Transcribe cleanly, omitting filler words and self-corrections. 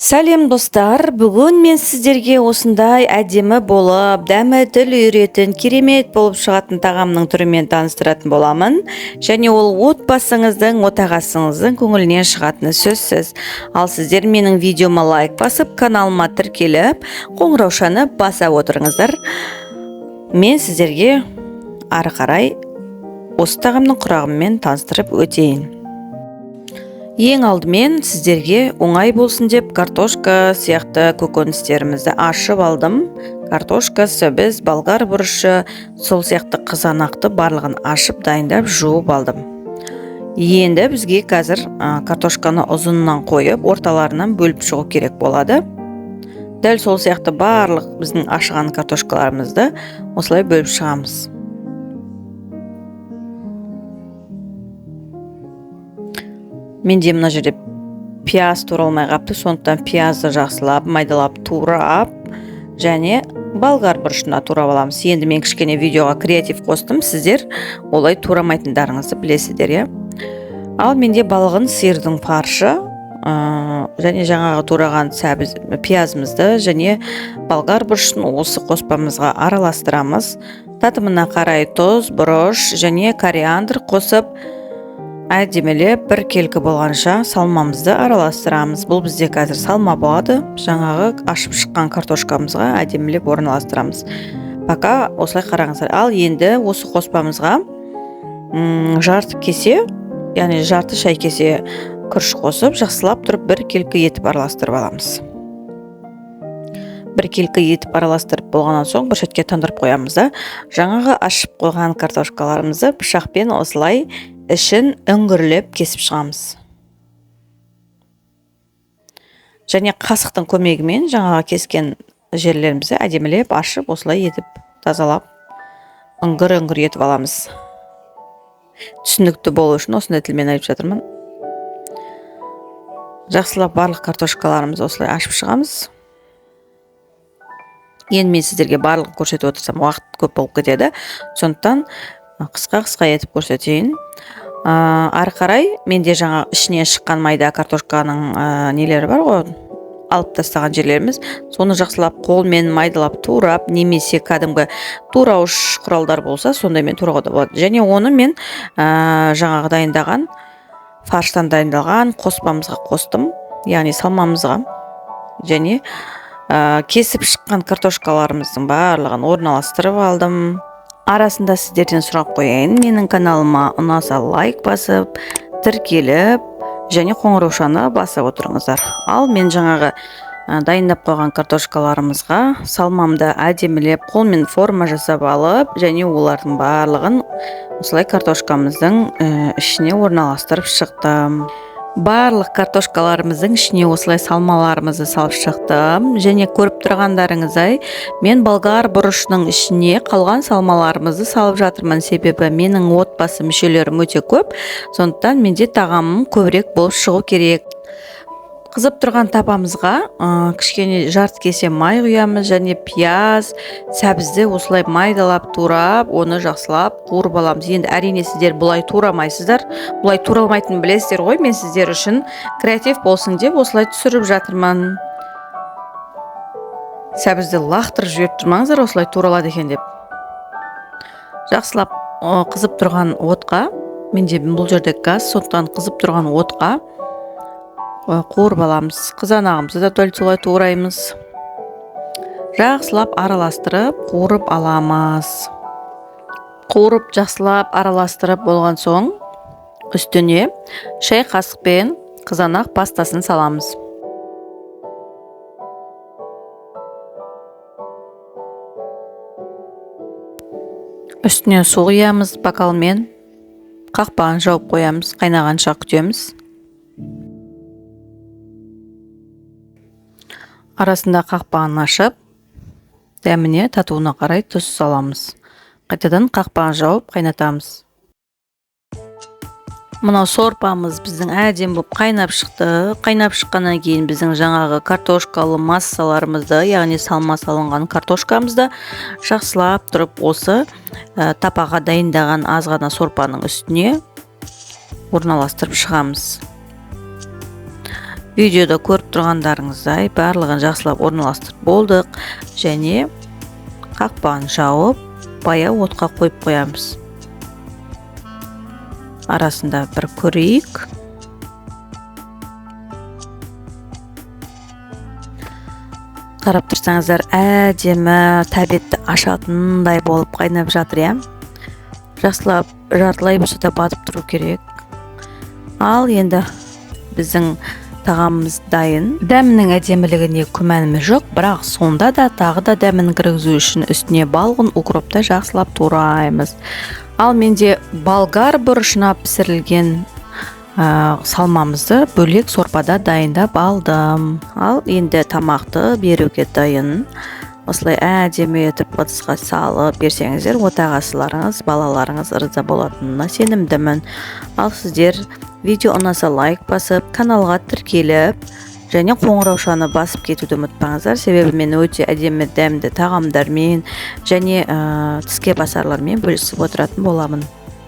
Сәлем, достар! Бүгін мен сіздерге осындай әдемі болып, дәмі тіл үйіретін, керемет болып шығатын тағамның түрімен таныстыратын боламын. Және ол отбасыңыздың, отағасыңыздың көңілінен шығатыны сөзсіз. Ал сіздер менің видеома лайк басып, каналыма тіркеліп, қоңыраушаны баса отырыңыздар. Мен сіздерге ары қарай осы тағамның құрамымен таныстырып өтейін. Ең алдымен сіздерге оңай болсын деп картошка сияқты көкөністерімізді ашып алдым. Картошка, сәбіз, болгар бұрышы, сол сияқты қызанақты барлығын ашып дайындап жуып алдым. Енді бізге қазір картошканы ұзынынан қойып, орталарынан бөліп шығу керек болады. Дәл сол сияқты барлық біздің ашыған картошкаларымызды осылай бөліп шығамыз. Менде мына жерде пияз туралмай қапты, сондықтан пиязды жақсылап майдалап турап және болгар бұрышына турап аламыз. Енді мен кішкене видеоға креатив қостым, сіздер олай турамайтындарыңызды білесіздер, иә? Ал менде балғын сиырдың фаршы, және жаңағы тураған сәбіз, пиязымызды және болгар бұрышын осы қоспамызға араластырамыз. Татымына қарай тұз, бұрыш және кориандр қосып әдемілеп бір келкі болғанша салмамызды араластырамыз. Бұл бізде қазір салма болады. Жаңағы ашып шыққан картошкамызға әдемілеп орналастырамыз. Пока осылай қараңыздар. Ал енді осы қоспамызға жарты кесе, яғни жарты шай кесе күріш қосып, жақсылап тұрып бір келкі етіп араластырып аламыз. Бір келкі етіп араластырып болғаннан соң бір шетке тандырып қоямыз да, жаңағы ашып қойған картошкаларымызды пышақпен осылай ішін үңгірлеп кесіп шығамыз. Және қасықтың көмегімен жаңағы кескен жерлерімізді әдемілеп ашып, осылай етіп тазалап, үңгір-үңгір етіп аламыз. Түсінікті болу үшін осындай тілмен айтып жатырмын. Жақсылап барлық картошкаларымызды осылай ашып шығамыз. Енді мен сіздерге барлығын көрсетіп отырсам уақыт көп болып кетеді. Сондықтан қысқа-қысқа етіп көрсетейін. Ары қарай менде жаңа ішінен шыққан майда картошканың, нелері бар ғой, алып тастаған жерлеріміз, соны жақсылап қолмен майдалап турап, немесе кәдімгі турауыш құралдар болса, сондаймен турауға да болады. Және оны мен, жаңағы дайындаған, фарштан дайындалған қоспамызға қостым, яғни салмамызға. Және, кесіп шыққан картошкаларымыздың барлығын орналастырып алдым. Арасында сіздерден сұрап қояйын, менің каналыма ұнаса лайк басып, тіркеліп және қоңыраушаны басып отырыңыздар. Ал мен жаңағы, дайындап қойған картошкаларымызға салмамды әдемілеп қолмен форма жасап алып, және олардың барлығын осылай картошкамыздың, ішіне орналастырып шықтым. Барлық картошкаларымыздың ішіне осылай салмаларымызды салып шықтым. Және көріп тұрғандарыңыздай, мен болгар бұрышының ішіне қалған салмаларымызды салып жатырмын. Себебі менің отбасы мүшелерім өте көп, сондықтан менде тағамым көбірек болып шығу керек. Қызып тұрған табамызға, кішкене жарты кесе май құямыз және пияз, сәбізді осылай майдалап турап, оны жақсылап қуырып аламыз. Енді әрине сіздер бұлай турамайсыздар, бұлай туралмайтынын білесіздер ғой, мен сіздер үшін креатив болсын деп осылай түсіріп жатырмын. Сәбізді лақтырып жіберіп тұрмаңыздар, осылай туралады екен деп. Жақсылап, қызып тұрған отқа, менде бұл жерде газ, сондықтан қызып тұрған отқа қуырып аламыз. Қызанағымызды да дәл солай тураймыз. Жақсылап араластырып қуырып аламыз. Қуырып жақсылап араластырып болған соң үстіне шай қасықпен қызанақ пастасын саламыз. Үстіне су құямыз бокалмен, қақпағын жауып қоямыз, қайнағанша күтеміз. Арасында қақпағын ашып, дәміне татуына қарай тұз саламыз. Қайтадан қақпағын жауып қайнатамыз. Мынау сорпамыз біздің әдемі болып қайнап шықты. Қайнап шыққаннан кейін біздің жаңағы картошкалы массаларымызды, яғни салма салынған картошкамызды жақсылап тұрып осы, тапаға дайындаған аз ғана сорпаның үстіне орналастырып шығамыз. Видеода көріп тұрғандарыңыздай, барлығын жақсылап орналастырып болдық және қақпағын жауып, баяу отқа қойып қоямыз. Арасында бір көрейік. Қарап тұрсаңыздар, әдемі тәбетті ашатындай болып қайнап жатыр, иә. Жақсылап жартылай болса да батып тұру керек. Ал енді біздің тағамымыз дайын. Дәмінің әдемілігіне күмәніміз жоқ, бірақ сонда да тағы да дәмін кіргізу үшін үстіне балғын укропты жақсылап тураймыз. Ал менде болгар бұрышына пісірілген салмамызды бөлек сорпада дайындап алдым. Ал енді тамақты беруге дайын. Осылай әдемі етіп ыдысқа салып берсеңіздер, отағасыларыңыз, балаларыңыз ырза болатынына сенімдімін. Ал сіздер видео ұнаса лайк басып, каналға тіркеліп және қоңыраушаны басып кетуді ұмытпаңыздар. Себебі мен өте әдемі дәмді тағамдармен және тіске басарлармен бөлісіп отыратын боламын.